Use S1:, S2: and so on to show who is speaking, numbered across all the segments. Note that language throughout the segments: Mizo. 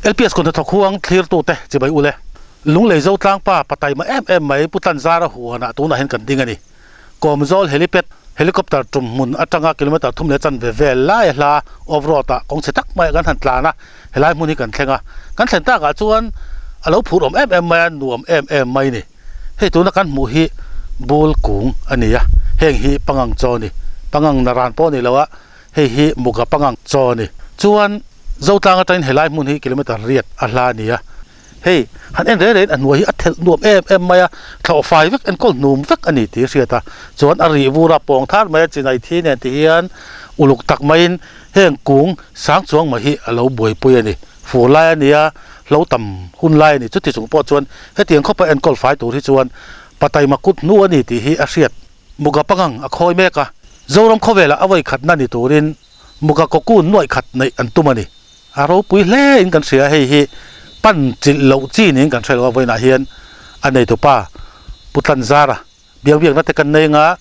S1: LPS kut hnathawk huang thlirtute chibai ule. Lunglei Zotlang pa pataima em em mai Pu Tlanzara huanah tunah hian kan ding a ni. Kawmzawl helipad, helicopter tum hmun atanga kilometre thum leh chanve vel lai a hla off road ah kawng chhe tak maiah kan han tlan a, helai hmun hi kan thleng a. Kan thlen takah chuan a lo phur awm em em mai a, nuam em em mai ni. Hei tuna kan hmuh hi bul kung a ni a, heng hi pangang chaw a ni. Pangang naran pawh a ni lo a, hei hi muga pangang chaw a ni. Chuan Zotlang atangin helai hmun hi kilometre riat a hla a ni a. Hei, han en reng rengin a hnuai hi a thelh nuam em em mai a, thlawh fai vek, enkawl hnum vek a ni tih a hriat a. Chuan a rih vur a, pawng thar mai a chinai thi nen ti hian uluk tak maiin heng kung sang chuang mai hi a lo buaipui a ni. Fur lai a ni a, hlo tam hun lai a ni. Chuti chung pawh chuan hetiang khawpa enkawl fai tur hi chuan Pataima kut hnu a ni tih hi a hriat. Muga pangang a khawi mek a, Zoram khawvelah a vawi khatna ni turin Muga kawkun nuaih khat neih an tum a ni. A ropui hle in kan hria hei hi pan chilh loh chi niin kan hre lo a vawiinah hian a neitupa Pu Tlanzara biak biakna te kan nei anga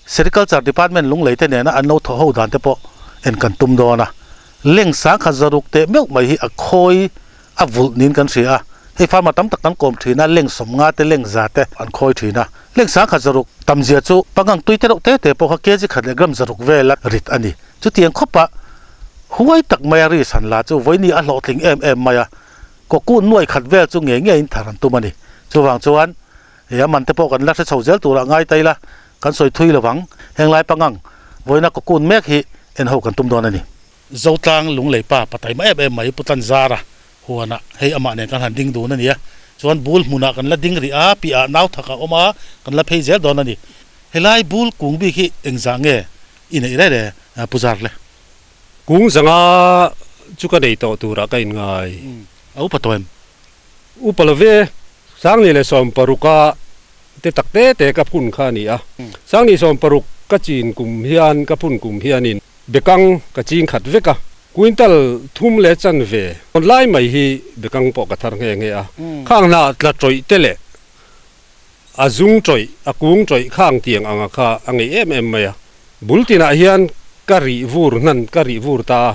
S1: Sericulture Department lunglei te nena an lo thawh ho dan te pawh en kan tum dawn a. Leng sang khat zaruk teh meuh mai hi a khawi a vulh niin kan hria a, hei farmer tam tak kan kawm thin a, leng sawmnga te leng za te an khawi thin a. Leng sang khat zaruk tam zia chu pangang tui te reuh te te pawh kha kg khat leh gram zaruk vela rit a ni. Chutiang khawpa huai tak maia ri san la chu vawiini a hlawhtling em em mai a, kawkun nuai khat vel chu ngei ngeiin thar an tum a ni. Chuvang chuan he a man te pawh kan la hre chho zel turah ngai ta ila kan sawi thui lovang. Henglai pangang vawiina kawkun mek hi en ho kan tum dawn a ni. Zotlang Lunglei pa pataima em em mai Pu Tlanzara huanah hei amah nen kan han ding dun a ni a, chuan bul hmunah kan la ding rih a, piahah nau thak a awm a, kan la phei zel dawn a ni. Helai bul kung bik hi engzah nge i neih reng reng Pu Zar le?
S2: Kung zanga chu ka nei tawh turah ka inngai.
S1: A upa tawh em?
S2: Upa lo ve, Sangni leh Sawmparuka te tak te te ka phun kha a ni a. Sangni Sawmparuk ka chin kum hian ka phun kum hianin Bekang ka ching khat vek a, quintal thum leh chanve lai mai hi bekang pawh ka thar nghe nghe a. Khang hna tla tawih te leh a zung tawih, a kung tawih khang tiang anga kha a ngei em em mai a. Bul tinah hian ka rih vur hnan ka rih vur ta a,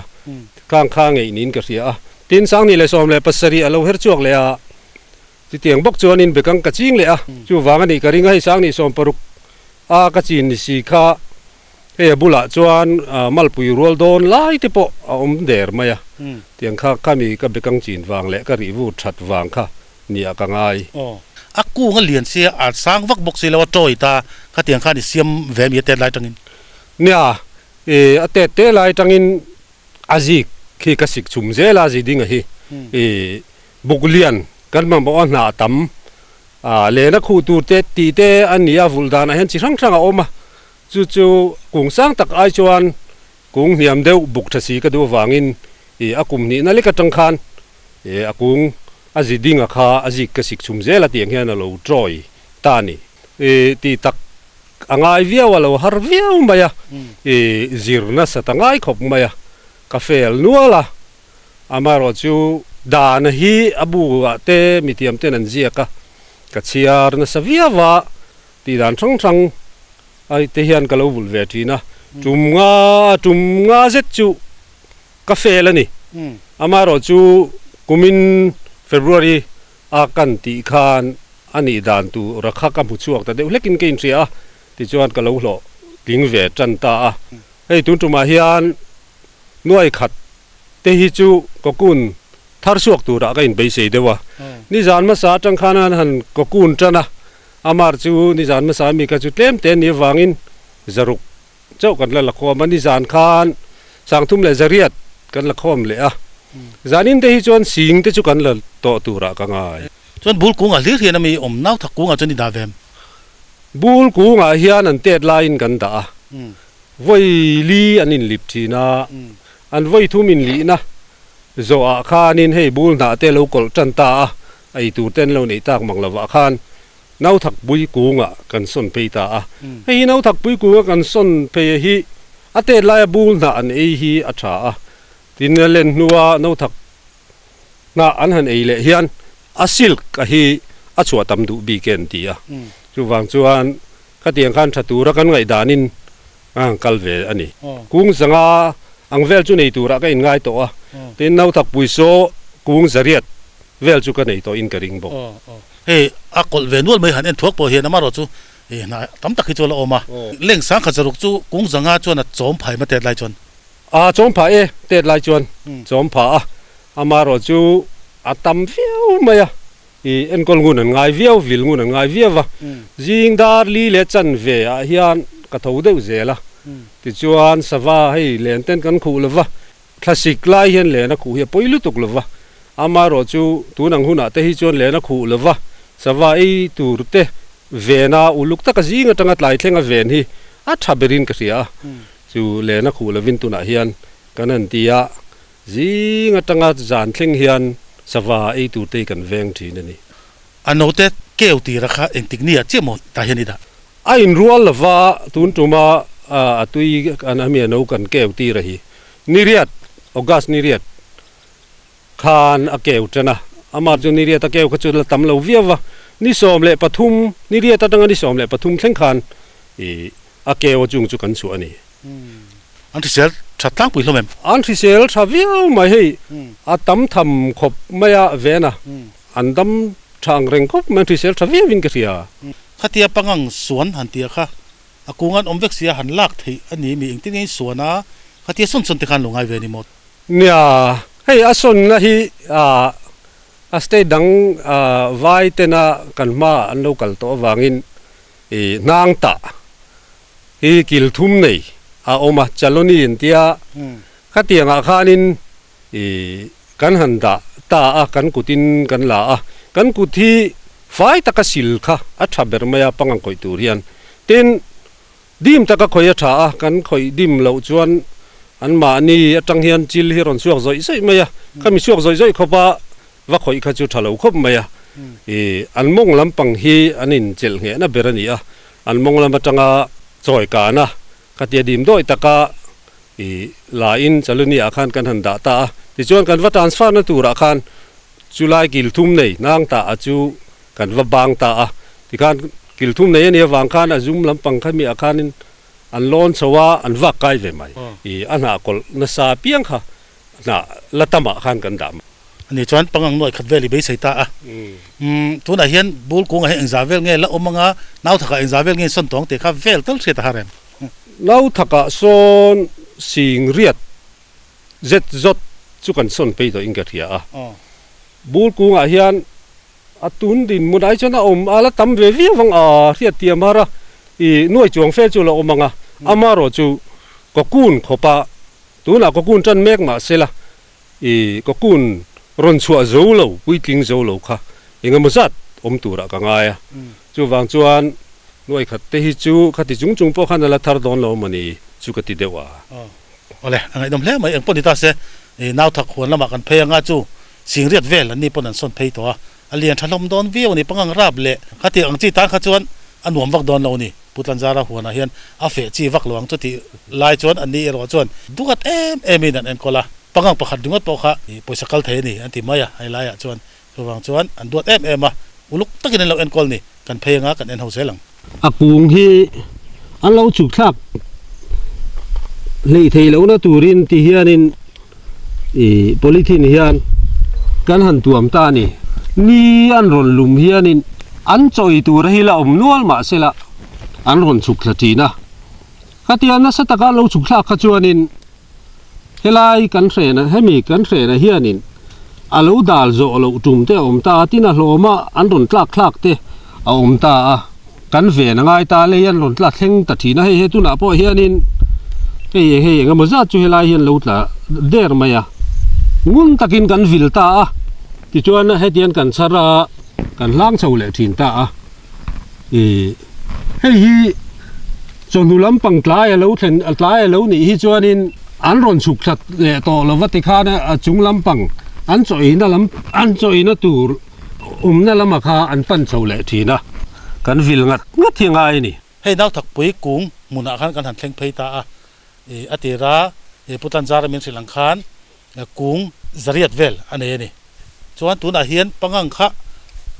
S2: khang kha ngei niin ka hria a. Tin, Sangni leh 17 a lo her chhuak leh a, chutiang bawk chuanin bekang ka ching leh a. Chuvang a nih ka ring a, hei Sangni 60 a ka chin ni si kha Hei a bulah chuan malpui rual dawn lai te pawh a awm der mai a, tiang kha khami ka bekang chin vang leh ka rih vur that vang kha nia ka ngai.
S1: Aw, a kung a lian sia a sang vak bawk si lo a tawi ta kha tiang khan i siam ve mi a tet lai tangin.
S2: Nia, i a tet te lai tangin a zik khi ka sik chhum zel a ziding a hi i buk lian kan mamawh a hnah tam a lehna khuh tur te tih te a ni a vulh danah hian chi hrang hrang a awm a. Chu chu kung sang tak ai chuan kung hniam deuh buk tha si ka duh avangin ih a kum hnihna lek atang khan ih a kung a zi ding a kha a zik ka sik chhum zel a tiang hian a lo tawi ta a ni. Ih tih tak a ngai viau a lo har viau mai a, ih zir nasa ta ngai khawp mai a, ka fel nual a, amaherawh chu dana hi a bu ah te mithiam ten an ziak a, ka chhiar nasa viau a. Tih dan hrang hrang ai te hian ka lo vulh ve thin a, tum nga tum nga zet chu ka fel a ni. Amaherawh chu kumin February a kan tih khan a nih dan tur a kha ka hmu chhuak ta deuh hlekin ka inhria a, tichuan ka lo hlawh tling ve tan ta a. Hei tun tumah hian nuai khat te hi chu cocoon thar chhuak turah ka inbeisei deuh a, nizan hmasa atang khan an han cocoon tan a, Amar chu nizan hmasa mi kha chu tlem te ni avangin zaruk chauh kan la lakhawm a, nizan khan sangthum leh zariat kan lakhawm leh a, zanin te hi chuan sing te chu kan la tawh turah ka ngai.
S1: Chuan bul kungah hlir hian ami awm nau thak kungah chuan i dah ve em?
S2: Bul kungah hian an tet laiin kan dah a, vawi li an inlip thin a, an vawi thum inlihna zawhah khanin hei bul hnah te lo kawlh tan ta a, Ei tur te an lo neih tak mang lovah khan Nauthakpui kungah kan sawn phei ta a. Hei hi Nauthakpui kunga kan sawn phei hi a tet laia bul hnah an ei hi a tha a. Tin, a len hnua Nauthak hnah an han ei leh hian a silk a hi a chhuah tam duh bik e an ti a. Chuvang chuan khatiang khan tha tura kan ngaihdanin a han kal ve a ni. Kung zanga ang vel chu nei turah ka inngai tawh a. Tin, Nauthakpui saw. kung zariat vel chu ka nei tawh in ka ring bawk.
S1: Hei a kawlh ve nual mai han en thuak pawh hian amarawh chu hnah tam tak hi chu a la awm a. Leng sang khat zaruk chu kung zanga chuan a chawm phai ma tet lai chuan.
S2: A chawm phah e, tet lai chuan chawm phah a, amarawh chu a tam viau mai a, i enkawl ngun an ngai viau, vil ngun an ngai viau va, zing dar li leh chanve ah hian ka tho deuh zel a, tichuan sava hei len ten kan khuh lo va, Thlasik lai hian len a khuh hi a pawi lutuk lo va, amaherawhchu tun ang hunah te hi chuan len a khuh lo va, sava ei tur te vena uluk taka zing atanga tlai thlenga ven hi a tha berin ka hria a, chu len a khuh lovin tunah hian kan han ti a, zing atanga zan thleng hian sava ei tur te hi kan veng thin a ni.
S1: A note keu tira kha engtik nia chiah maw tah hian i dah?
S2: A inrual lo va, tun tuma a tui an ami a no kan keu tira hi Niriat, August Niriat, khan a keu tan a, amah chu Niriat a keu kha chu la tam lo viau va, ni 13, Niriat atanga ni 13 thleng khan ih a keu a chung chu kan chhuah a ni.
S1: An hrisel tha tlangpui hlawm em?
S2: An hrisel tha viau mai hei, a tam tham khawp mai a ven a, an dam tha ang reng khawp mai, an hrisel tha viau in ka hria.
S1: Khatia pangang suan han tia kha A kung an awm vek sia han lak theih a ni mi engtin nge in suan a, khatia sawn sawn te khan lo ngai ve a ni maw?
S2: Nia, hei a sawnna hi a state dang vai tena kan hmaah an lo kal tawh avangin ih hnang tah hi kil thum nei a awm a, Chaloni an tia, khatiangah khanin Ih, kan han dah ta a, kan kutin kan la a, kan kut hi fai taka sil kha a tha ber mai a, pangang khawih tur hian. Tin, dim taka khawih a tha a, kan khawih dim loh chuan anmahni atang hian chil hi rawn chhuak zawih zawih mai a, khami chhuak zawih zawih khawpa va khawih kha chu tha lo khawp mai a. Ih, an mawng lampang hi an inchelh nghehna ber a ni a, an mawng lam atanga chawi kana Khatia dim dawi taka i la in Chaluni ah khan kan han dah ta a, tichuan kan va transfer na turah khan chulai kil thum nei nang ta a chu kan va bang ta a, tikhan kil thum nei a nih avang khan a zum lampang kha mi ah khanin an lawn chho a, an vak kai ve mai. I a hnah kawlh nasa piang kha hnah la tamah khan kan dah mai.
S1: Ani chuan pangang nuai khat vel i beisei ta a. Umm tunah hian bul kungah hian engzah vel nge la awm anga nau thakah engzah vel nge sawn tawng tih kha vel tal hriat a har em?
S2: Nau thakah sawn sing riat zet zawt chu kan sawn phei tawh in ka hria a. Bul kungah hian a tun dinhmun ai chuan a awm a la tam ve viau ang a hriat tiam har a, i nuai chuang fe chu la awm ang a, amaherawh chu cocoon khawpa tunah cocoon tan mek mah sela I cocoon rawn chhuah zo lo, puitling zo lo kha engemaw zat awm turah ka ngai a. Chuvang chuan nuai khat te hi chu khati chung chung pawh khan a la thar dawn lo mawni chu ka ti deuh a.
S1: Awle, a ngaihdawm hle mai. Engpawh ni ta se, i nau thak huan lamah kan phei anga chu singriat vel an ni pawn an sawn phei tawh a. A lian tha hlawm dawn viau a ni. Pangang rap leh khati ang chi tan kha chuan a nuam vak dawn lo a ni. Pu Tlanzara huanah hian a feh chi vak lo ang chuti lai chuan an ni erawh chuan duat em emin an enkawl a, pangang pakhat ringawt pawh kha pawisa kal thei a ni an ti mai a, hei laiah chuan chuvang chuan an duat em em a, uluk takin an lo enkawl ni, kan phei anga kan en ho zel ang.
S2: A kung hi an lo chhuk thlak hleih theih lohna turin ti hianin ih polythene hian kan han tuam ta a ni. Ni an rawn lum hianin an chawi tur hi la awm nual mah sela an rawn chhuk thla thin a. Khatia nasa taka an lo chhuk thlak kha chuanin helai kan hrena hemi kan hrena hianin a lo dal zawh loh tum te a awm ta a, tin a hlawma an rawn tlak thlak te a awm ta a. Kan ven a ngai ta lei an rawn tla thleng ta thin a, hei he tunah pawh hianin hei hei eng emaw zat chu helai hian lo tla der mai a, ngun takin kan vil ta a, tichuan hetiang kan chhar a, kan hlang chho leh thin ta a, ih hei hi chawhnu lampang tlai a lo thlen tlai a lo nih hi chuanin an rawn chhuk thla leh tawh lo va tikhan a chung lampang an chawina lam an chawina tur. Awmna lamah kha an pan chho leh thin a, kan vil ngat ngat hi a ngai a ni.
S1: Hei Nauthakpui kung hmunah khan kan han thleng phei ta a, ih a tira ih Pu Tanzara min hrilh ang khan kung zariat vel a nei a ni. Chuan tunah hian pangang kha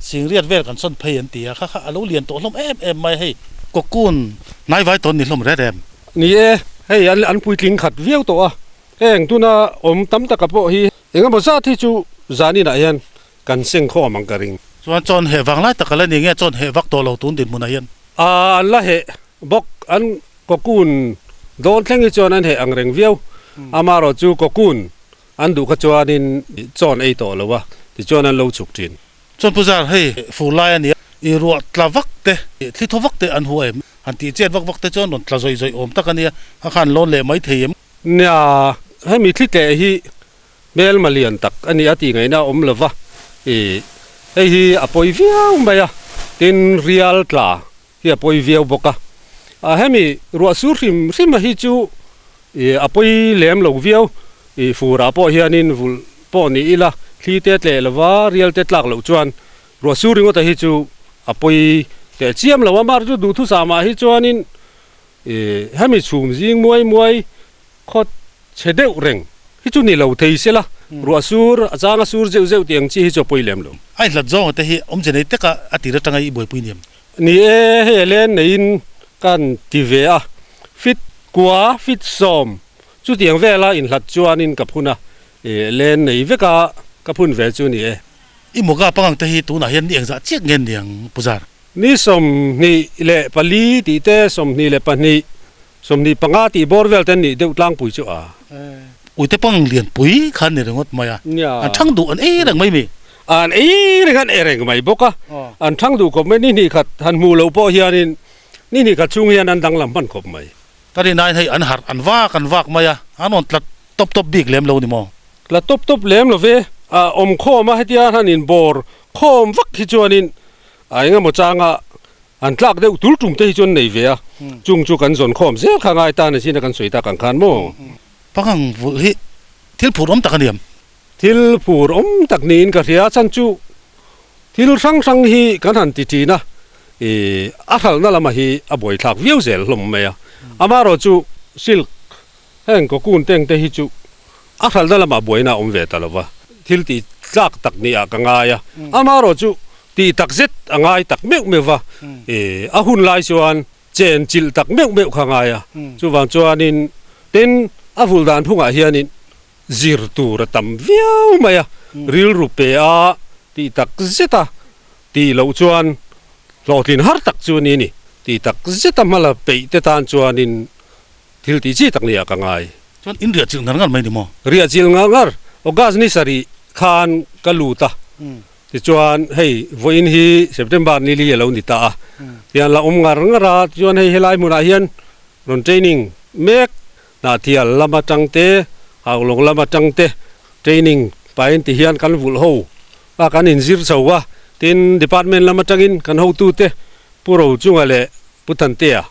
S1: singriat vel kan sawn phei an ti a, kha kha a lo lian tawh hlawm em em mai hei. Cocoon hnaivai tawn ni hlawm rêt em?
S2: Ni e, hei an puitling khat viau tawh a, heng tuna awm tam taka pawh hi. Engemaw zat hi chu zaninah hian kan seng khawm ang ka ring.
S1: Chuan chawn heh vang lai tak a la ni nge chawn heh vak tawh lo tun dinhmunah hian?
S2: A an la heh bawk, an cocoon dawn thleng hi chuan an heh ang reng viau, amaherawh chu cocoon an duh kha chuanin chawn ei tawh lo a, tichuan an lo chhuk thin.
S1: Chuan Pu Zar, hei fur lai a nia, i ruah tla vak te, thli thaw vak te an hua em? Han tih chet vak vak te chuan rawn tla zawih zawih awm tak a nia, a khan lawn leh mai thei em?
S2: Nia, hemi thli tleh hi hmelma lian tak a nia tih ngaihna a awm lo va, i hei hi a pawi viau mai a, tin rial tla hi a pawi viau bawk a, a hemi ruah sur hrim hrim a hi chu i a pawi lem lo viau, i furah pawh hianin vulh pawh ni ila thli te tleh lo va, rial te tlak loh chuan ruah sur ringawt a hi chu a pawi teh chiam lo a, mar chu duhthusam ah hi chuanin i hemi chhum zing muai muai khawt chhe deuh reng hi chu ni lo thei se la, ruah sur a chang a sur zeuh zeuh tih ang chi hi chu a pawi lem lo.
S1: A inhlat zawng te hi awmze nei teka a tir atanga i buaipui niam.
S2: Ni e, hei a len neiin kan ti ve a, fit kua, fit sawm chutiang vela inhlat chuanin ka phun a, len nei veka ka phun ve chu ni e.
S1: I muka pangang te hi tunah hian ni engzah chiah nge niang Pu Zar?
S2: Ni 24 tih te, 22, 25 tih bawr vel te an nih deuh tlangpui chu a.
S1: Uite pang lian pui kha an ni ringawt mai a, an thang duh an ei reng mai mi.
S2: An ei reng an ei reng mai bawk a, an thang duh khawp mai, ni hnih khat han hmuh loh pawh hianin ni hnih khat chhung hian an danglam hman khawp mai.
S1: Ka rin aiin hei an harh an vak an vak mai a, an rawn tla tawp tawp bik lem lo ni maw?
S2: Tla tawp tawp lem lo ve, a awm khawm a hetia han inbawr khawm vak hi chuanin A engemaw changa an tlak deuh tul tum te hi chuan nei ve a, chung chu kan zawn khawm zel kha ngai ta ni sin a kan sawi tak ang khan maw?
S1: Pangang vulh hi thil phur awm tak a ni em?
S2: Thil phur awm tak niin ka hria, chhan chu thil hrang hrang hi kan han ti thin a, ih a hralhna lamah hi a buaithlak viau zel hlawm mai a, amaherawh chu silk heng cocoon teng te hi chu A hralhna lamah buaina a awm ve ta lo va, thil tih tlak tak nih ah ka ngai a, amaherawh chu tih tak zet a ngai tak meuh meuh va, a hun lai chuan chen chilh tak meuh meuh kha a ngai a, chuvang chuanin tin a vul dan phungah hianin zir tur a tam viau mai a, rilru pe a tih tak zet a tih loh chuan hlawhtlin har tak chu a ni a ni, tih tak zet a hmala peih te tan chuanin Thil tih chi tak nia ka ngai.
S1: Chuan in riah chilh ngar ngar mai ni maw?
S2: Riah chilh ngar ngar. August ni sarih khan ka lut a, tichuan hei vawiin hi September ni li a lo ni ta a, tiang la awm ngar ngar a, tichuan hei helai hmunah hian rawn training mek Hnahthial lam atang te, Haulawng lam atang te training pahin ti hian kan vulh ho a, kan inzir chho a, tin department lam atangin kan hotute Pu Rochunga leh Pu Thantea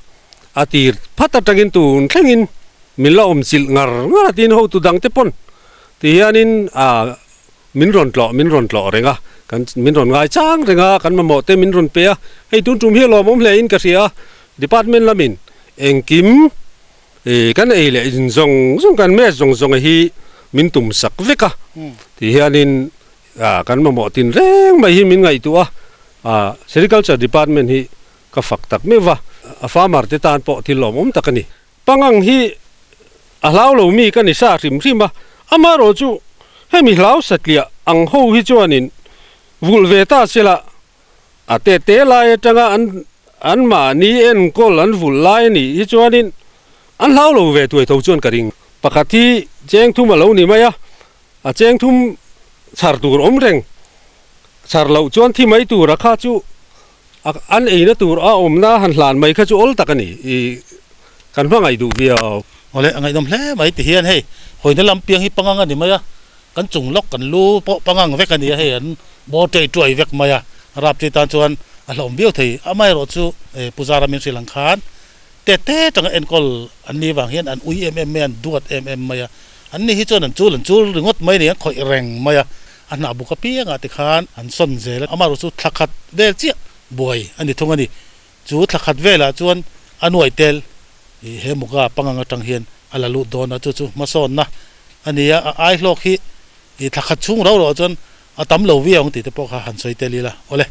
S2: a tir phat atangin tun thlengin min la awm chilh ngar ngar a tiin hotu dangte pawn ti hianin ah min rawn tlawh min rawn tlawh reng a, kan min rawn ngai chang reng a, kan mamawh te min rawn pe a, hei tun tum hi a lawmawm hle in ka hria a, department lamin engkim ih kan ei leh in zawng zawng kan mess zawng zawng hi min tum sak vek a ti hianin ah kan mamawh tin reng mai hi min ngaihtuah a, ah sericulture department hi Ka fak tak meuh va, a farmer te tan pawh thil lawmawm tak a ni. Pangang hi a hlau lo mi ka ni sa hrim hrim a, amaherawh chu hemi hlau satliah ang ho hi chuanin vulh ve ta sela, a te te lai atanga an an mahni enkawl an vulh lai a nih hi chuanin an hlau lo ve tuai tho chuan ka ring. Pakhat hi cheng thum a lo ni mai a, a cheng thum chhar tur awm reng, chhar loh chuan thi mai tur a kha chu An eina tur a awmna han hlan mai kha chu awl tak a ni i kan hmangaih duh viau.
S1: Awle a ngaihnawm hle mai ti hian hei hawina lam piang hi pangang a ni mai a, kan chung lawk kan lu pawh pangang vek a ni a, hei an bawr ṭei ṭuai vek mai a, rap ṭi tan chuan a hlauhawm viau thei. Amaherawh chu Puzara min hrilh ang khan te te tanga enkawl an ni vang hian an ui em em mai a, an duat em em mai a, an ni hi chuan an chul an chul ringawt mai a ni, an khawih reng mai a. A hnah buk apiangah ti khan an sawn zel a, amaherawh chu thla khat vel chiah buai a ni thung a ni. Chu thla khat velah chuan a nuai tel ih he muka pangang atang hian a la lut dawn a, chu chu hmasawnna a ni a, a ai hlawk hi ih thla khat chhung rau rauh chuan a tam lo viau ang tih te pawh kha han sawi tel ila. Awle,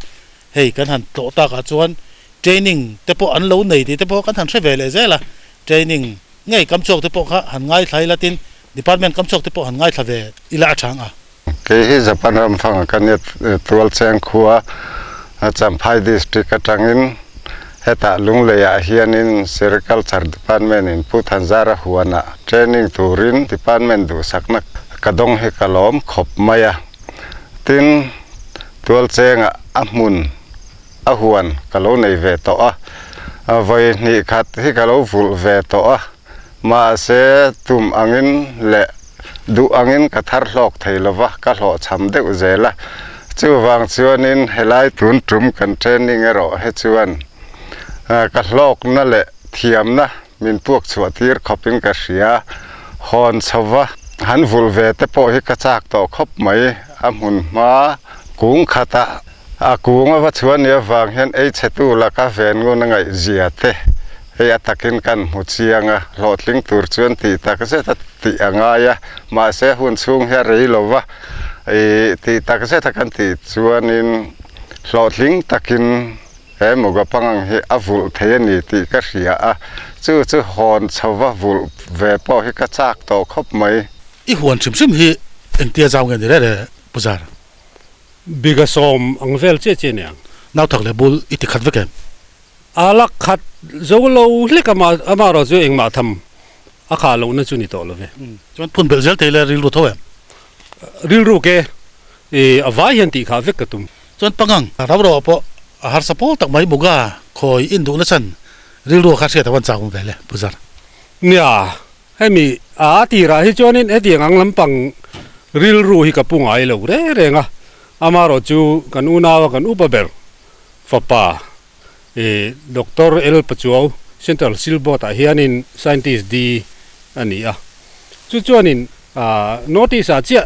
S1: hei kan han tlawh takah chuan training te pawh an lo nei tih te pawh kan han hre ve leh zel a, training ngei kam chhuak te pawh kha han ngaithla ila tin department kam chhuak te pawh han ngaithla ve ila a chang a.
S3: Kei hi Japan ram fanga ka nia Tualcheng khua Champhai District atangin hetah Lungleiah hianin Sericulture Department in Pu Thanzara huanah training turin Department duhsakna ka dawng hi ka lawm khawp mai a. Tin, Tualchengah a hmun a huan ka lo nei ve tawh a, vawi hnih khat hi ka lo vulh ve tawh a. Mahse, tum angin leh duh angin ka thar hlawk thei lo va, ka hlawhchham deuh zel a. Chuvang chuanin helai tun tum kan training erawh he chuan ka hlawkna leh thiamna min puak chhuah tir khawpin ka hria. Hawn chho va, han vulh ve te pawh hi ka chak tawh khawp mai. A hmun hma kung khatah a kung a va chhuah ni avang hian ei chhetu laka ven ngun a ngaihzia te Hei a takin kan hmu chiang a, hlawhtling tur chuan tih tak zet a tih a ngai a, mahse hun chhung hi a rei lo va, ih tih tak zet a kan tih chuanin hlawhtling takin he Muga pangang hi a vulh thei a ni tih ka hria a, chu chu hawn chho va vulh ve pawh hi ka chak tawh khawp mai.
S1: I huan hrim hrim hi engtia zau nge ni reh reh Pu Zar?
S2: Biga sawm ang vel chiah chiah aniang.
S1: Nauthak leh bul i ti khat vek em?
S2: A lak khat zo lo hlek a amah erawh chu engmah tham a khah lohna chu ni tawh lo ve.
S1: Chuan phun belh zel thei le rilru tho em?
S2: Rilru ke i a vai hian tih khah vek ka tum.
S1: Chuan pangang rau rauah pawh a harsa pawl tak mai Muga khawi induhna chhan rilru kha hriat a van chak awm ve le Pu Zar.
S2: Nia, hemi a tirah hi chuanin hetiang ang lampang rilru hi ka pu ngai lo reng reng a, amaherawh chu kan unaua kan upa ber fapa I Doctor L Pachuau Central Silk Board ah hianin Scientist D a ni a, chu chuanin North East ah chiah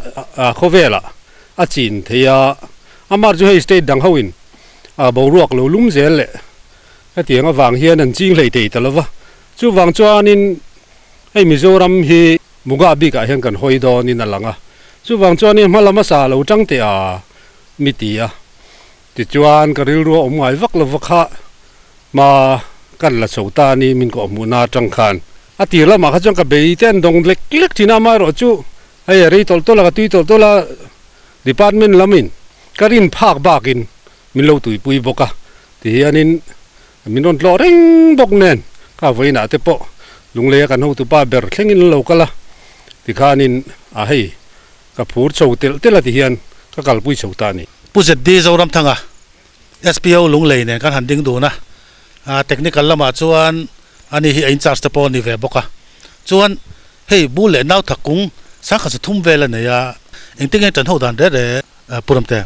S2: khawvelah a chin thei a, amah chu hei state dang hoin boruak lo lum zel leh hetiang avang hian an ching hlei thei ta lova, chuvang chuanin hei Mizoram hi Muga bikah hian kan hawi dawnin a lang a, chuvang chuanin hma lama sa lo tang teh a mi ti a. Tichuan, ka rilru a awm ngai vak lova kha hma kan la chho ta a ni min kawh hmuhna atang khan. A tir lamah kha chuan ka bei te an dawng lek lek thin a, amaherawh chu hei a rei tawlh tawlh a, ka tui tawlh tawlh a, department lamin ka rin phak bakin min lo tuipui bawk a, tihianin min rawn tlawh reng bawk nen ka vawiinah te pawh Lungleia kan hotupa ber thlengin an lo kal a, tikhanin a hei Ka phur chho telh telh a ti hian ka kalpui chho ta a ni.
S1: Pu ZD Zoramthanga, SPO Lunglei nen kan han ding dun a, technical lamah chuan ani hi a in-charge te pawh a ni ve bawk a. Chuan hei bul leh nau thak kung sangkhat sa thum vel a nei a, engtin nge ṭan ho dan reh reh Pu Ramte?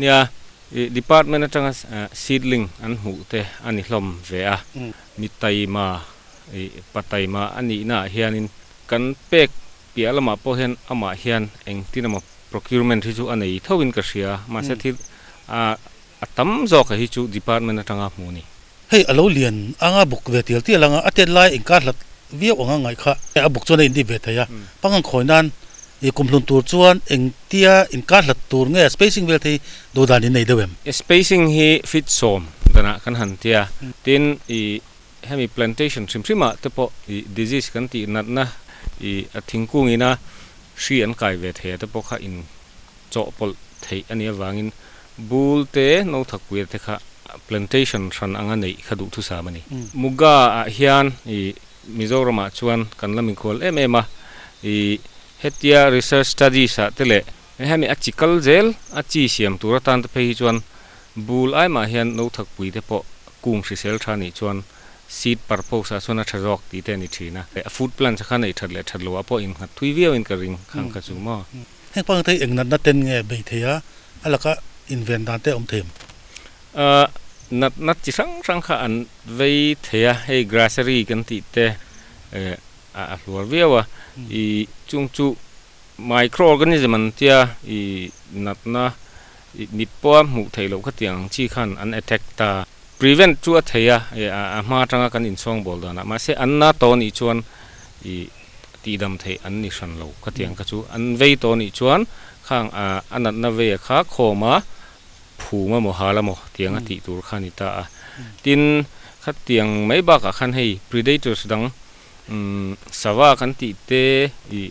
S4: Nia, department atanga seedling an hmuh te a ni hlawm ve a, mi taima, pa taima a nihnaah hianin kan pek Piah lamah pawh hian amah hian engtin emaw procurement hi chu a nei tho in ka hria, mahse thil a a tam zawk hi chu department atanga hmuh a ni.
S1: Hei a lo lian anga buk ve tial tial anga a tet lai inkar hlat viau anga ngaih kha a buk chuan a indip ve thei a, pangang khawi nan i kumhlun tur chuan engtia inkar hlat tur nge spacing vel thei duh dan in nei deuh em?
S4: Spacing hi feet sawm danah kan han tia, tin i Hemi plantation hrim hrimah te pawh i disease kan tih natna i a thingkung ina hri an kai ve thei a te pawh kha in chawhpawlh theih a nih avangin bul te no thakpuia te kha plantation hran anga neih kha duhthusam a ni. Muga ah hian i Mizoramah chuan kan la mikhual em em a, i hetia research studies ah te leh hemi a chi kal zel a chi siam tur atan te phei hi chuan Bul ai mah hian no thakpui te pawh kung hrisel tha nih chuan seed purpose ah chuan a tha zawk tih te a ni thin a. A food plants a kha neih that leh that loh ah pawh innghat thui viau in ka ring khang kha chu maw.
S1: Heng pang te hi eng natna ten nge bei thei a, a laka inven dan te a awm thei em?
S4: Natna chi hrang hrang kha an vei thei a, hei grasserie kan tih te a hluar viau a, i chung chu microorganism an tia i natna I mit pawha hmuh theih loh khatiang ang chi khan an attack ta. Prevent chu a thei a, a hma atanga kan inchhawng bawl danah. Mahse an na tawh nih chuan i tihdam theih an ni hran lo khatiang kha chu. An vei tawh nih chuan khang a natna veia kha khawma phum emaw hal emaw tiang a tih tur kha a ni ta a. Tin, khatiang mai bakah khan hei predators dang sava kan tih te i.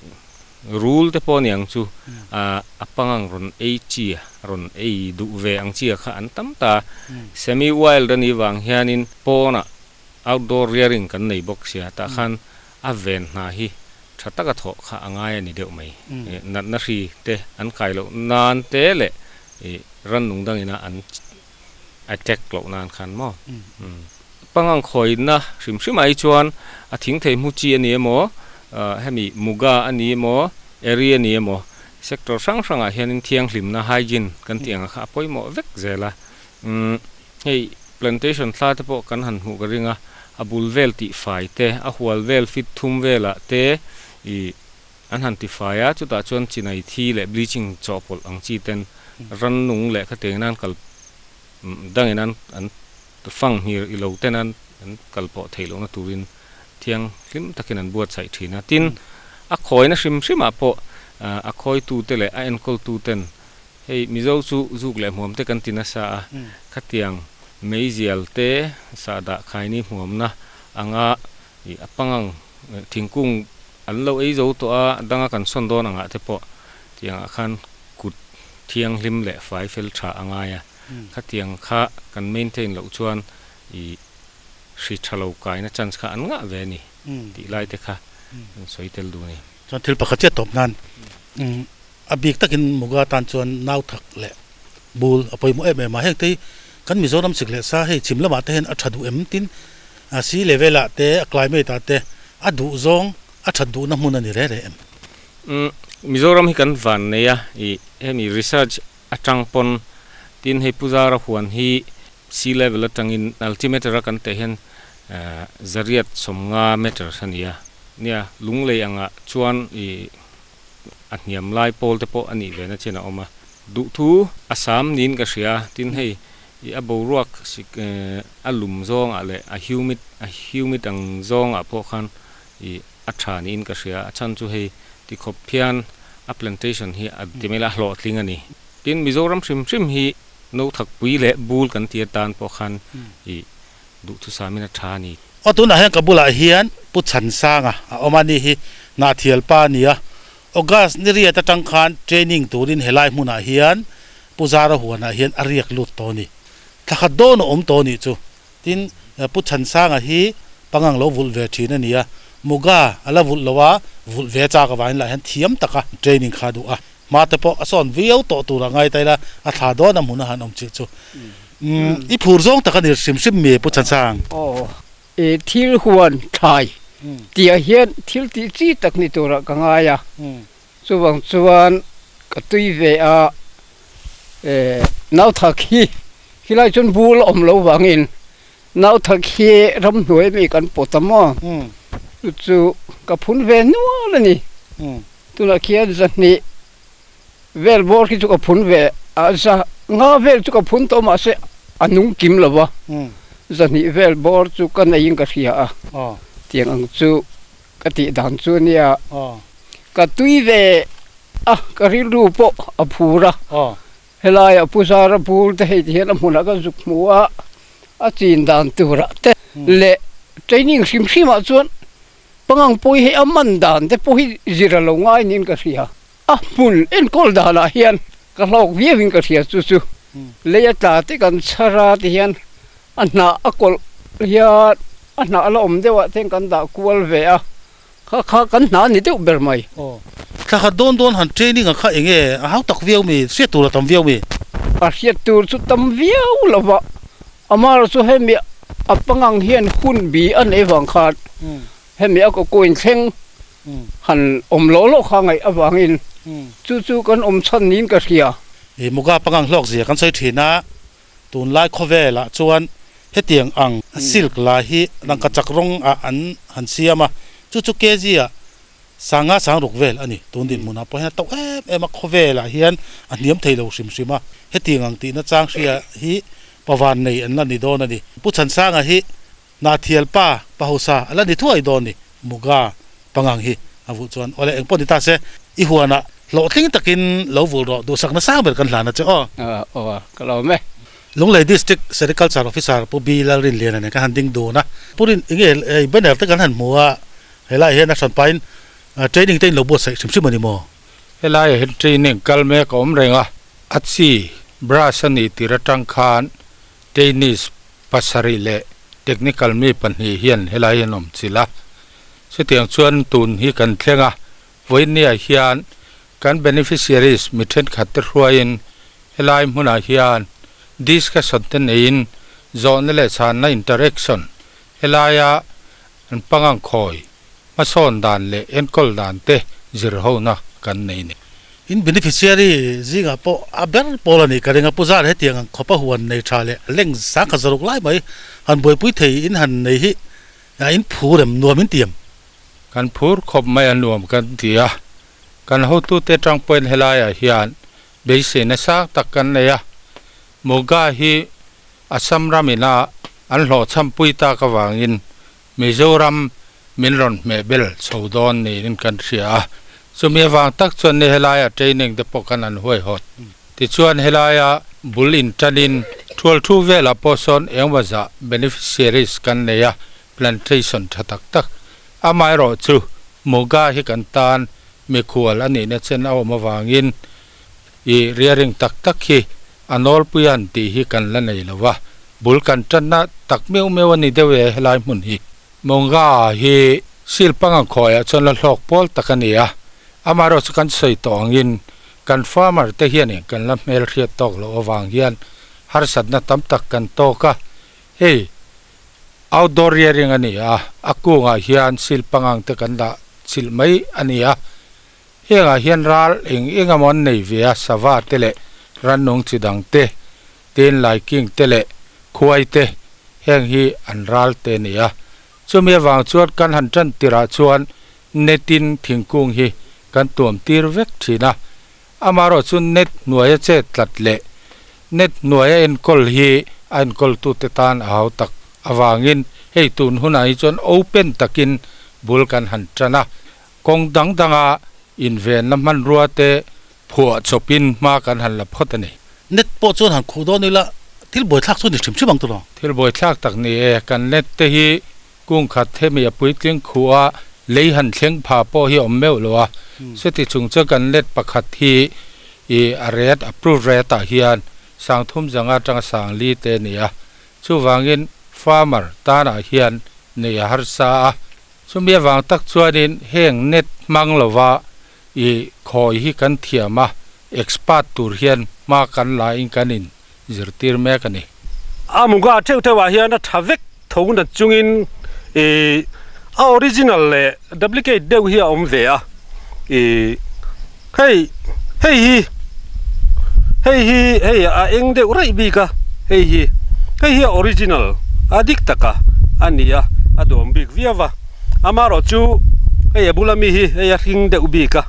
S4: Rul te pawh aniang chu a pangang rawn ei chi a, rawn ei duh ve ang chi a kha an tam ta. Semi wild a nih vang hianin pawnah outdoor rearing kan nei bawk sia, tah khan a ven hna hi tha taka thawh kha a ngai a ni deuh mai. Natna hri te an kai loh nan te leh rannung dangina an attack loh nan khan maw. Pangang khawina hrim hrim ah hi chuan a thing thei hmu chi a ni emaw, hemi muga a ni emaw, eri a ni emaw, sector hrang hrang ah hianin thianghlimna, hygiene, kan tih ang kha a pawimawh vek zel a. Hei plantation thla te pawh kan han hmuh ka ring a, a bul vel tih fai te, a hual vel fit thum velah te ih an han ti fai a, chutah chuan chinai thi leh bleaching chawhpawlh ang chi ten rannung leh khateng nan kal dangin an an fang hmir i lo ten an an kal pawh theih lohna turin thianghlim takin an buatsaih thin a. Tin, a khawina hrim hrimah pawh a khawitute leh a enkawltuten hei Mizo chu zuk leh hmuam te kan ti nasa a, khatiang meizial te sahdah khaini hmuamna anga ih a pangang thingkung an lo ei zo tawh a, danga kan sawn dawn angah te pawh tiangah khan kut thianghlim leh fai fel tha a ngai a, khatiang kha kan maintain loh chuan ih hri tha lo kaina chance kha an ngah ve a ni tih lai te kha an sawi tel duh a ni.
S1: Chuan thil pakhat chiah tawp nan a bik takin Muga tan chuan nau thak leh bul a pawimawh em em a, heng te hi kan Mizoram sik leh sa hei chhim lamah te hian a tha duh em tin a sea level ah te a climate ah te a duh zawng a that duhna hmun a ni reh reh em?
S4: Umm Mizoram hi kan van nei a, ih hemi research atang pawn tin hei Puzara huan hi sea level atangin altimeter a kan teh hian zariat sawmnga meters a ni a, nia lunglei angah chuan ih a hniam lai pawl te pawh a nih ve na chin a awm a, duhthu a sam niin ka hria a, tin hei ih a boruak sik a lum zawngah leh a humid a humid ang zawngah pawh khan ih a tha niin ka hria a chhan chu hei tikhawp hian a plantation hi a ti mai la a hlawhtling a ni. Tin Mizoram hrim hrim hi no thakpui leh bul kan ti atan pawh khan ih duhthusamin a tha a ni.
S1: Aw tunah hian ka bulah hian Pu Chhansanga a awm a ni hi Hnahthial pa a ni a, August ni riat atang khan training turin helai hmunah hian Pu Zara huanah hian a riak lut tawh a ni. Thla khat dawn a awm tawh a nih chu. Tin, Pu Chhansanga hi pangang lo vulh ve thin a ni a, Muga a la vulh lo a, vulh ve chak avangin lah hian thiam taka training kha a duh a. Hma te pawh a sawn viau tawh tur a ngai ta ila, a thla dawn a hmun a han awm chilh chu. I phur zawng tak a ni hrim hrim mi Pu Chhansang?
S5: Aw, i thil huan thlai tihah hian thil tih chi tak ni turah ka ngai a, chuvang chuan ka tui ve a, Nauthak hi khilai chuan bul a awm lo vangin Nauthak hi ramhnuai mi kan pawt a maw? Chu chu ka phun ve nual a ni. Tunah khian zahnih vel bawr khi chu ka phun ve a, za nga vel chu ka phun tawh mahse a nung kim lo va, zahnih vel bawr chu ka neiin ka hria a, tiang ang chu ka tih dan chu a nia. Ka tui ve a, ka rilru pawh a phur a, helaiah Pu Zara bur te hei ti hian a hmunah ka zuk hmu a, a chin dan turah te leh training hrim hrimah chuan Pangang pawh hi a man dan te pawh hi zir a lo ngai niin ka hria. A hmun enkawl danah hian ka hlawk viauin ka hria chu chu lei a tla te kan chhar a ti hian a hnah a kawlh hian a hnah a la awm deuh ah ten kan dah kual ve a, kha kha kan hnah a ni deuh ber mai.
S1: Aw, thla khat dawn dawn han training ah kha eng nge a hau tak viau mi, hriat tur a tam viau mi?
S5: A hriat tur chu tam viau lo va, Amar chu hemi a pangang hian hun bi a nei vang khan hemi a kawkaw in thleng han awm loh loh kha ngaih avangin chu chu kan awm chhan niin ka hria.
S1: I Muga pangang hlawk zia kan sawi thin a, tunlai khawvelah chuan hetiang ang silk la hi rangkachak rawng ah an han siam a, chu chu kg ah Sanga sang ruk vel a ni. Tun dinhmunah pawh hian a to em em a, khawvelah hian a hniam thei lo hrim hrim a. Hetiang ang tihna chang hria hi pavan nei an la ni dawn a ni. Pu Chhansanga hi Hnathial pa, pa hausa a la ni thuai dawn ni. Muga pangang hi a vulh chuan awle eng pawh ni ta se, i huanah hlawhtling takin lo vulh rawh, duhsakna sang ber kan hlan a che aw.
S5: Aw, ka lawm e.
S1: Lunglei District Sericulture Officer Pu B Lalrinliana nen kan han ding dun a. Pu Rin, enge banner te kan han hmu a, Helaiah hian a hran pahin Training te in lo buatsaih hrim hrim a ni maw?
S6: Helaiah hian training kal mek a awm reng a, a chi brush a nih tir atang khan trainees pasarih leh technical mi pahnih hian helai hian awm chilh a. Chutiang chuan tun hi kan thleng a, vawinia hian kan beneficiaries mi thenkhat te hruaiin helai hmunah hian discussion te neiin zawhna leh chhanna interaction helaia an pangang khawi hmasawn dan leh enkawl dan te zir hona kan nei ni.
S1: In beneficiary zingah pawh a ber pawl a nih ka ring a, Pu Zar hetiang ang khawpa huan nei tha leh leng sang khat zaruk lai mai han buaipui thei in han nei hi a in phur em nuam in ti em?
S6: Kan phur khawp mai a nuam kan ti a, kan hotute atang pawhin helaiah hian beiseina sang tak kan nei a, Moga hi Assam ram ina an hlawhchhampui tak avangin Mizoram min rawn hmeh bel chho dawn niin kan hria a, chumi avang tak chuan ni helaia training te pawh khan an huaihawt. Tichuan helaia bul intanin thual thu velah pawh sawn engmaw zah beneficiaries kan nei a, plantation tha tak tak. Amaherawh chu Muga hi kan tan mikhual a nihna chen a awm avangin i rearing tak tak hi a nawlpui an tih hi kan la nei lo va, bul kan tanna tak meuh meuh a ni deuh e helai hmun hi. Monga hi sil pangang khawiah chuan la hlawk pawl tak a ni a, amaherawh chu kan sawi tawh angin kan farmer te hianin kan la hmelhriat tawk loh avang hian harsatna tam tak kan tawk a, hei outdoor rearing a ni a, a kungah hian sil pangang te kan dah chilh mai a ni a. Hengah hian ral eng eng emaw an nei ve a, sava te leh rannung chi dang te, tin laiking te leh khuai te, heng hi an ral te a ni a. Chumi avang chuan kan han tan tirah chuan net in thingkung hi kan tuam tir vek thin a, amaherawh chu net hnuaia chet tlat leh net hnuaia enkawl hi a enkawltute tan a hau tak avangin hei tun hunah hi chuan open takin bul kan han tan a. Kawng dang danga invenna hmanrua te phuah chawpin hma kan han la phawt a ni.
S1: Net pawh chuan han khuh dawn ila thil buaithlak chu ni hrim hrim ang tawh lo.
S6: Thil buaithlak tak ni e, kan net te hi kung khat hemi a puitling khuh a, lei han thleng pha pawh hi a awm meuh lo a, chuti chung chuan kan net pakhat hi i a ret approve ret ah hian sangthum zanga atanga sangli te a ni a, chuvangin farmer tanah hian neih a harsa a. Chumi avang tak chuanin heng net hmang lova i khawi hi kan thiam a, expert tur hian hma kan la in kan in zirtir mek a ni.
S2: A muga theuh theuh ah hian a tha vek tho nat chungin i a original leh duplicate deuh hi a awm ve a, i hei hei hi hei hi hei a eng deuh raih bik a hei hi hei hi a original a dik taka a ni a a duam bik viau a amaherawh chu hei a bula mi hi hei a hring deuh bik a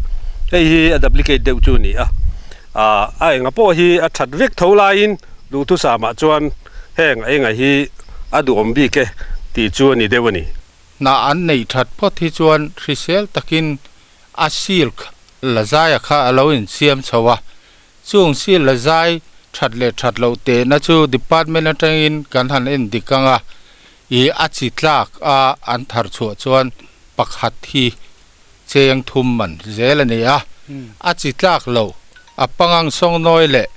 S2: hei hi a duplicate deuh chu a ni a ah a enga pawh hi a that vek tho laiin duhthusam ah chuan heng a enga hi a duhawm bik e tih chu a ni deuh a ni.
S6: Hna an neih that phawt hi chuan hrisel takin A silk la zaia kha a lo insiam chho a, chung sil la zai that leh that loh tehna chu department atangin kan han en dik ang a, ih a chi tlak a an thar chhuah chuan pakhat hi cheng thum man zel a ni a, a chi tlak lo a pangang sawngnawi leh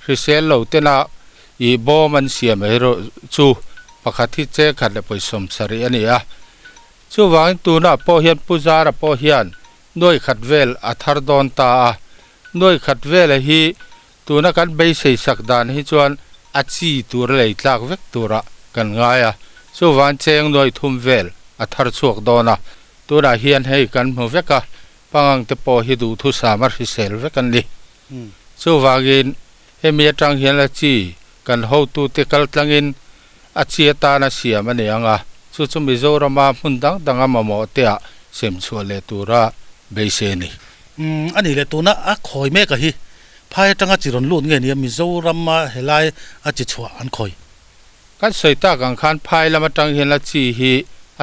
S6: hrisel lo tena ih bawm an siam erawh chu pakhat hi cheng khat leh pawisa sawmsarih a ni a. Chuvangin tunah pawh hian Pu Zara pawh hian nuai khat vel a thar dawn ta a, nuai khat vela hi tuna kan beisei sak dan hi chuan a chi tur a lei tlak vek turah kan ngai a, chuvangin cheng nuai thum vel a thar chhuak dawn a, tunah hian hei kan hmu vek a, pangang te pawh hi duhthusam a hrisel vek an ni. Chuvangin hemi atang hian a chi kan hotute kaltlangin a chi atana siam a ni ang a, chu chu Mizorama hmun dang danga mamawh te ah sem chhuah leh tura beisei a ni.
S1: Umm, a nih leh tuna a khawi mek a hi phai atanga chi rawn lut nge nia Mizorama helai a chi chhuah an khawi?
S6: Kan sawi tak ang khan phai lam atang hian a chi hi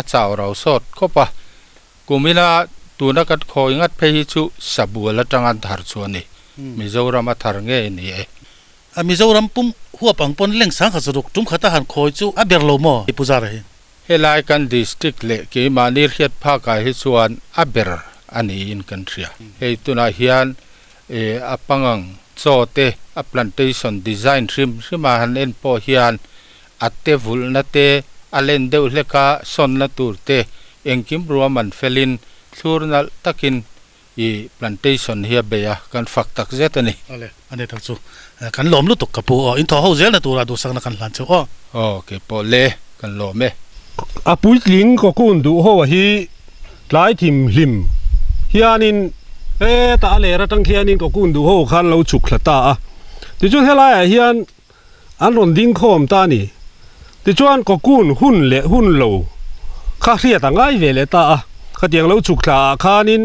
S6: a chau rau sawt khawp a, kumina tuna kan khawi ngat phei hi chu sabual atanga an thar chu a ni, Mizoram a thar ngei a ni e.
S1: A Mizoram pum huap ang pawn leng sang khat zaruk tum khata han khawi chu a ber lo maw i Pu Zara hi?
S6: Helai kan district leh keimahni hriat phakah hi chuan a ber a niin kan hria. Hei tunah hian a pangang chaw te a plantation design hrim hrim a han en pawh hian a te vulhna te a len deuh hleka sawnna tur te engkim ruam an felin thlur nalh takin i plantation hi a bei a, kan fak tak zet a ni.
S1: Awle, a ni tak chu. Kan lawm lutuk ka pu aw, in thaw ho zel na tura duhsakna kan hlan cheu aw.
S6: Aw, kei pawh le, kan lawm e.
S2: A puitling cocoon duh ho hi tlai thim hlim hianin hetah a ler atang khianin cocoon duh ho khan lo chhuk thla ta a, tichuan helaiah hian an rawn ding khawm ta a ni. Tichuan cocoon hun leh hun lo kha hriat a ngai ve leh ta a, khatiang lo chhuk thla ah khanin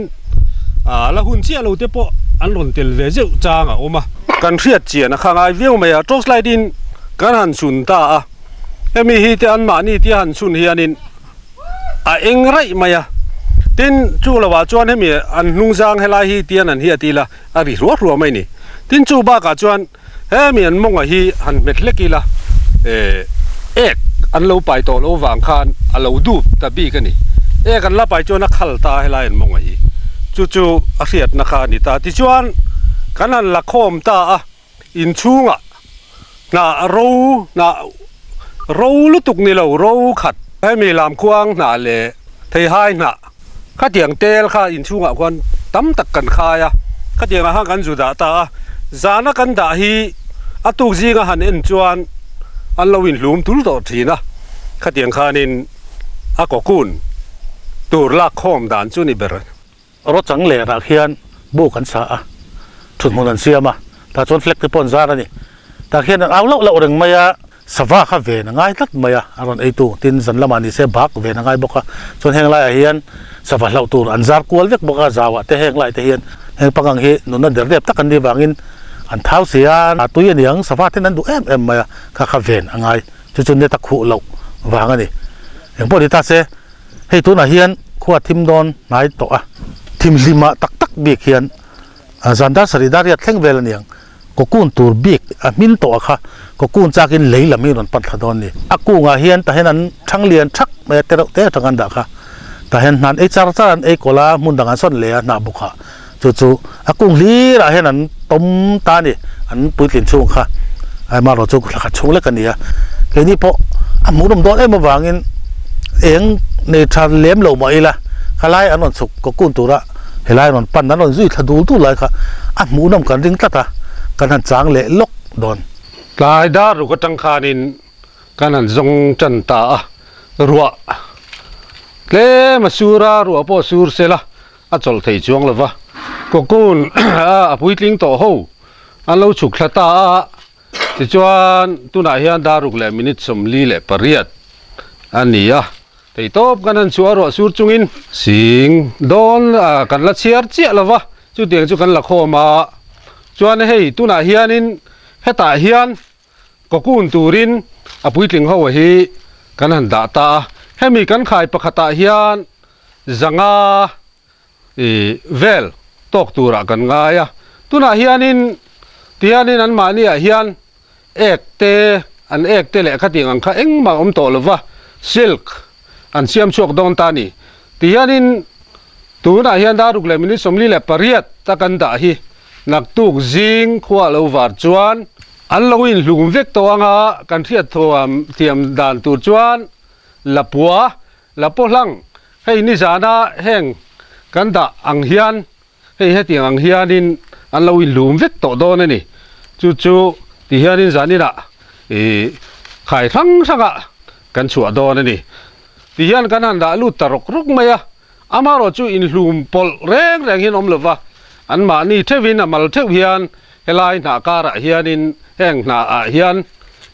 S2: la hun chiah lo te pawh an rawn tel ve zeuh chang a awm a. Kan hriat chian a kha ngai viau mai a, torch light in kan han chhun ta a, hemi hi te anmahni tia han chhun hianin a eng raih mai a, tin chu lovah chuan hemi an hnung zang helai hi tian an hiat ila a ri hruah hruah mai a ni. Tin chu bakah chuan Hemi an mawnga hi han hmet hlek ila, ek an lo pai tawh loh vang khan a lo dup ta bik a ni. Ek an la pai chuan a khal ta helai an mawnga hi. Chu chu a hriatna kha a ni ta. Tichuan kan han la khawm ta a, inchhungah hnah ro hnah ro lutuk ni lo ro khat hemi lamkhuang hnah leh theihai hnah Khatiang tel kha inchhungah khuan tam tak kan khai a, khatiangah khan kan zu dah ta a, zana kan dah hi a tuk zinga han en chuan an lo inhlum tul tawh thin a, khatiang khanin a cocoon tur lak khawm dan chu ni ber.
S1: Rawchang lerah khian buk an sa a, thuthmun an siam a, tah chuan flag te pawh an zar a ni. Tah khian an au lauh lauh reng mai a. Sava kha ven a ngai tlat mai a, a rawn eitu tin zan lamah ni se bak ven a ngai bawk a, chuan heng laiah hian sava hlauh tur an zar kual vek bawk a, zauah te heng lai te hian heng pangang hi nunna der dep tak an nih vangin an thau si a, a tui a niang sava ten an duh em em mai a, kha kha ven a ngai chu chu net a khuh loh vang a ni. Engpawh ni ta se hei tunah hian khua thim dawn hnai tawh a, thimhlimah tak tak bik hian zan dar sarih dar riat thleng vel a niang. Cocoon tur bik a hmin tawh a kha cocoon chakin lei lam hi rawn pan thla dawn a ni. A kungah hian tah hian an thang lian thak mai a te reuh te atang an dah kha. Tah hian hnan ei char char an ei kawlh a hmun dang an sawn leh a hnah buk ah chu chu a kung hlir ah hian an tawm ta a ni an puitlin chhung kha amaherawh chu thla khat chhung lek a ni a. Keini pawh a hmuhnawm dawn em avangin eng nei tha lem lo mah ila khalai an rawn chhuk cocoon tura Helai rawn pan an rawn zui thla dul dul lai kha a hmuhnawm kan ring tlat a, kan han chang leh lawk dawn.
S2: Tlai dar ruk atang khanin kan han zawng tan ta a, ruah tlem a sur a, ruah pawh a sur sel a, a chawlh thei chuang lo va, cocoon a puitling tawh ho an lo chhuk thla ta a, tichuan tunah hian dar ruk leh minute 48 a ni a. Theitawp kan han chhuah ruah sur chungin sing dawn kan la chhiar chiah lo va, chutiang chu kan la khawm a. Chuan hei tunah hianin hetah hian cocoon turin a puitling ho hi kan han dah ta a. Hemi kan khai pakhatah hian zanga i vel tawk turah kan ngai a. Tunah hianin tihianin anmahniah hian Ek te, an ek te leh khatiang ang kha engmah awm tawh lova silk an siam chhuak dawn ta a ni. Tihianin tunah hian daruk leh minute 48 a kan dah hi naktuk zing khua lo var chuan an lo inhlum vek tawh anga kan hriat thuam thiam dan tur chuan Lapua, Lapawhlang hei nizana heng kan dah ang hian Hei hetiang ang hianin an lo inhlum vek tawh dawn a ni. Chu chu ti hianin zaninah ih khai hrang hrangah kan chhuah dawn a ni. Ti hian kan han dah lut ta rawk rawk mai a, amaherawh chu inhlum pawlh reng reng hian awm lova, anmahni theuhin a mal theuh hian helai hnah karah hianin heng hnah ah hian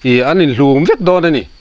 S2: ih an inhlum vek dawn a ni.